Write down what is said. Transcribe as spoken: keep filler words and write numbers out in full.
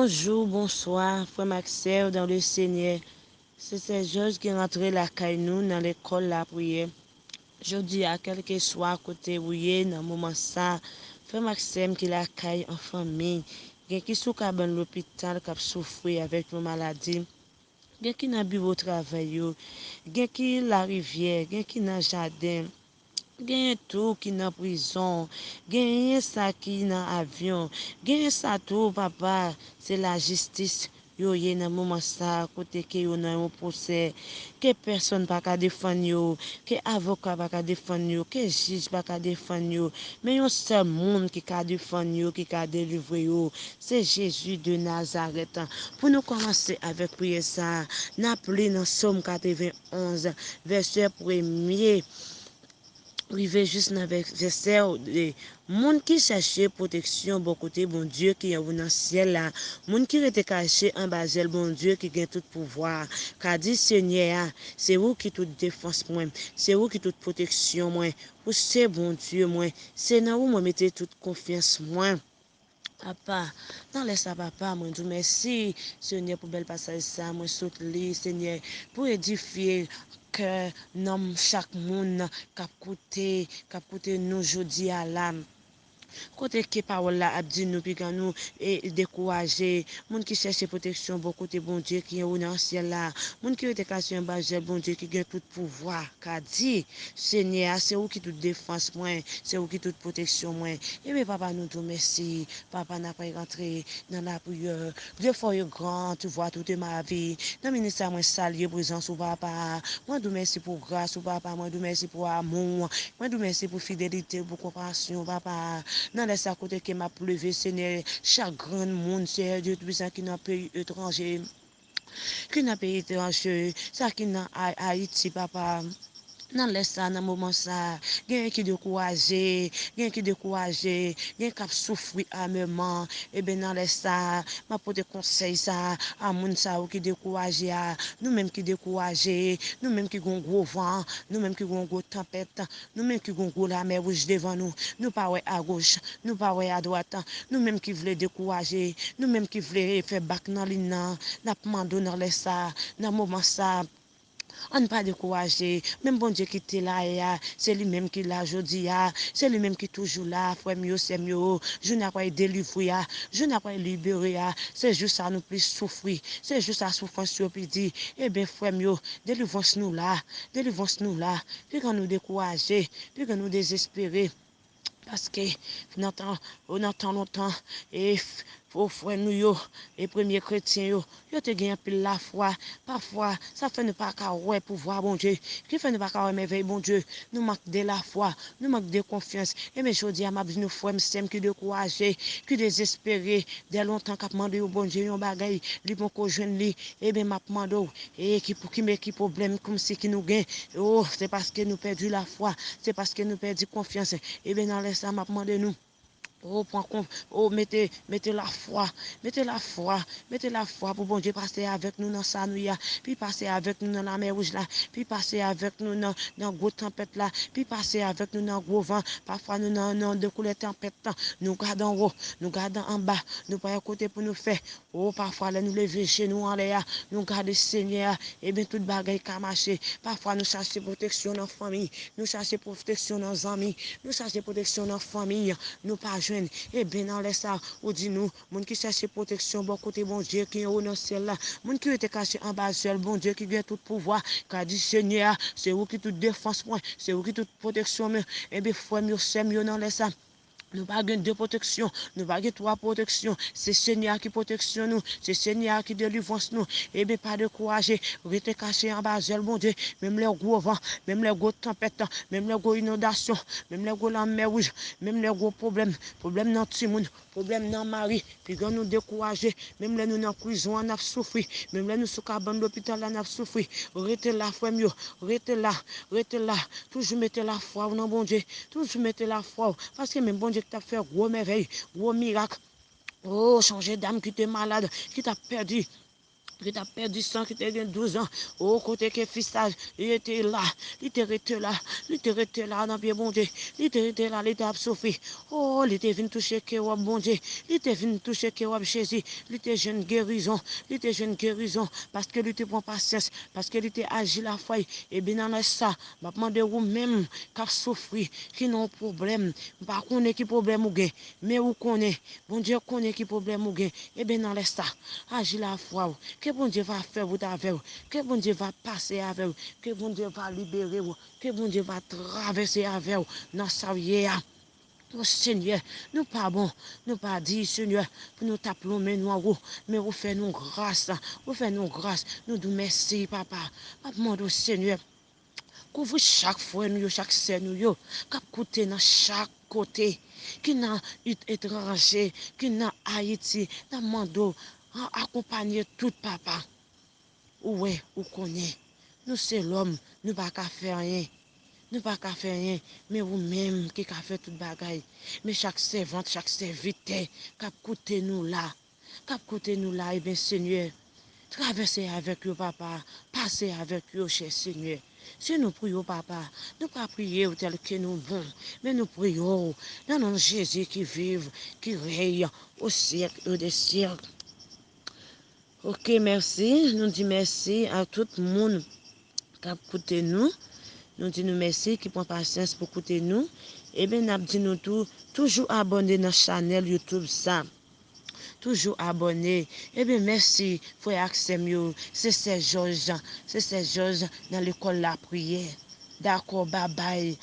Bonjou, bonswa, frè m ak sè m dans le Seigneur. Se sè Jòj ki rantre lakay nou nan lekòl lapriyè. Jodi a, kèlkeswa kote ou ye nan moman sa, frè m ak sè m ki lakay an fanmi, gen ki sou kabann lopital k ap soufri avèk yon maladi, gen ki nan biwo travay yo, gen ki larivyè, gen ki nan jaden, genyen tou ki nan prizon, genyen sa ki nan avyon, genyen sa tou, papa, se lajistis yo ye nan moman sa, kote ke yo nan yon pwosè, ke pèsonn pa ka defann yo, ke avoka pa ka defann yo, ke jij pa ka defann yo, men yon sèl moun ki ka defann yo, ki ka delivre yo, se Jezi de Nazarèt. Pou nou kòmanse avèk priyè sa, n ap li nan Sòm katrevenn onz, vèsè premye rive jis nan vè-, vèsè de. Moun ki chèche pwoteksyon bò kote Bondye ki anwo nan syèl la, moun ki rete kache anba zèl Bondye ki gen tout pouvwa a, ka di Senyè a, se ou ki tout defans mwen, se ou ki tout pwoteksyon mwen, ou se Bondye mwen, se nan ou mwen mete tout konfyans mwen. Papa, nan lè sa, papa, mwen di w mèsi, Senyè, pou bèl pasaj sa, mwen sot li, Senyè, pou edifye kè, nanm chak moun k ap koute, k ap koute nou jodi a la. Kote ke pawòl la ap di nou, piga nou e, dekouraje, moun ki chèche pwoteksyon bò kote Bondye ki anwo nan syèl la, moun ki rete kache anba zèl Bondye ki gen tout pouvwa, ka di, Senyè a, se ou ki tout defans mwen, se ou ki tout pwoteksyon mwen. Ebyen, papa, nou di w mèsi. Papa, n ap rantre nan lapriyè. Dieu fort et grand, tu vois toute ma vie. Nan minit sa, mwen salye prezans ou, papa. Mwen di w mèsi pou gras ou, papa. Mwen di w mèsi pou amou. Mwen di w mèsi pou fidelite, pou konpasyon, papa. Nan lè sa, kote ke m ap leve, Senyè, chak grenn moun, Senyè Dye Toupisan, ki nan peyi etranje, ki nan peyi etranje, sa ki nan Ay-, Ayiti, papa. Nan lè sa, nan moman sa, genyen ki dekouraje, genyen ki dekouraje, genyen k ap soufri amèman. Ebyen, nan lè sa, m ap pote konsèy sa a moun sa yo ki dekouraje a, nou menm ki dekouraje, nou menm ki gon gwo van, nou menm ki gon gwo tanpèt, nou menm ki gon gwo lamè wouj devan nou, nou pa wè agoch, nou pa wè adwat, nou menm ki vle dekouraje, nou menm ki vle fè bak nan liy nan, n ap mande w nan lè sa, nan moman sa, ann pa dekouraje. Menm Bondye ki te la yè a, se li menm ki la jodi a, se li menm ki toujou la, frè m yo, sè m yo, jou n ap pral delivre a, jou n ap pral libere a, se jou sa nou plis soufri, se jou sa soufrans yo pi di. Ebyen, frè m yo, delivrans nou la, delivrans nou la, piga nou dekouraje, piga nou dezespere. Paske nan tan, o, nan tan lontan, e, f-, o, frè nou yo, e premye kretyen yo, yo te gen anpil lafwa. Pafwa, sa fè nou pa ka wè pouvwa Bondye, ki fè nou pa ka wè mèvèy Bondye. Nou mank de lafwa, nou mank de konfyans. Ebyen, jodi a, m ap di nou, frè m, sè m ki dekouraje, ki dezespere, de lontan k ap mande yon Bondye yon bagay, li poko jwenn li, ebyen, m ap mande w, e ki, pou ki, men ki pwoblèm, kòmsi ki nou gen, o, se paske nou pèdi lafwa, se paske nou pèdi konfyans. Ebyen, nan lè sa, m ap mande nou, o, pran kon-, o, mete, mete lafwa, mete lafwa, mete lafwa pou Bondye pase avèk nou nan sa nou ye a, pi pase avèk nou nan lamè wouj la, pi pase avèk nou nan, nan gwo tanpèt la, pi pase avèk nou nan gwo van. Pafwa nou nan, nan de koulè tanpèt la, nou gade anwo, nou gade anba, nou pa wè kote pou nou fè. O, pafwa, lè nou leve je nou anlè a, nou gade Senyè a, ebyen, tout bagay ka mache. Pafwa, nou chache pwoteksyon nan fanmi, nou chache pwoteksyon nan zanmi, nou chache pwoteksyon nan fanmi, nou pa jwenn. Ebyen, nan lè sa, ou di nou, moun ki chache pwoteksyon bò kote Bondye ki anwo nan syèl la, moun ki rete kache anba zèl Bondye ki gen tout pouvwa, ka di Senyè a, se ou ki tout defans mwen, se ou ki tout pwoteksyon mwen. Ebyen, frè m yo, sè m yo, nan lè sa, nou pa gen de pwoteksyon, nou pa gen twa pwoteksyon. Se Senyè a ki pwoteksyon nou, se Senyè a ki delivrans nou. Ebyen, pa dekouraje, rete kache anba zèl Bondye. Menm lè gwo van, menm lè gwo tanpèt, menm lè gwo inondasyon, menm lè gwo lanmè wouj, menm lè gwo pwoblèm, pwoblèm nan timoun, pwoblèm nan mari, piga nou dekouraje, menm lè nou nan prizon an, n ap soufri, menm lè nou sou kabann lopital la, n ap soufri. Rete la, frè m yo, rete la, rete la. Toujou mete lafwa w nan Bondye. Toujou mete lafwa w, paske menm Bondye ki t ap fè gwo mèvèy, gwo mirak. O, sonje dam ki te malad, ki t ap pèdi, ki t ap pèdi san, ki te gen douz an. O, kote ke fi sa, li te la, li te rete la, li te rete la nan pye Bondye, li te rete la, li te ap soufri. O, li te vin touche kewòb Bondye, li te vin touche kewòb Jezi, li te jwenn gerizon, li te jwenn gerizon, paske li te pran pasyans, paske li te aji lafwa l. Ebyen, nan lè sa, m ap mande ou menm k ap soufri, ki nan yon pwoblèm, m pa konnen ki pwoblèm ou gen, men ou konnen, Bondye konnen ki pwoblèm ou gen. Ebyen, nan lè sa, aji lafwa w. Ke Bondye va fè wout avè w. Ke Bondye va pase avè w. Ke Bondye va libere w. Ke Bondye va travèse avè w nan sa w ye a. O Senyè, nou pa bon, nou pa diy, Senyè, pou nou t ap lonmen nou an ou, men ou fè nou gras, ou fè nou gras, nou di w mèsi, Papa. M ap mande w, Senyè, kouvri chak frè nou yo, chak sè nou yo, k ap koute nan chak kote, ki nan etranje, ki nan Ayiti, n ap mande w, a-, akonpanye tout, Papa. Ou wè, ou konnen. Nou se lòm, nou pa ka fè anyen. Nou pa ka fè anyen, men ou menm ki ka fè tout bagay. Men chak sèvant, chak sèvitè k ap koute nou la, k ap koute nou la, ebyen, Senyè, travèse avèk yo, Papa, pase avèk yo, chè Senyè. Si nou priye w, Papa, nou pa priye w tèlke nou bon, men nou priye w nan non Jezi ki viv, ki rèy o syèk e dè syèk. Ok, mèsi. Nou di mèsi a tout moun k ap koute nou. Nou di nou mèsi, ki pran pasyans pou koute nou. Ebyen, n ap di nou tou, toujou abòne nan chanèl YouTube sa. Toujou abòne. Ebyen, mèsi, frè ak sè m yo. Se sè Jòj, se sè Jòj nan lekòl lapriyè. Dakò, babay.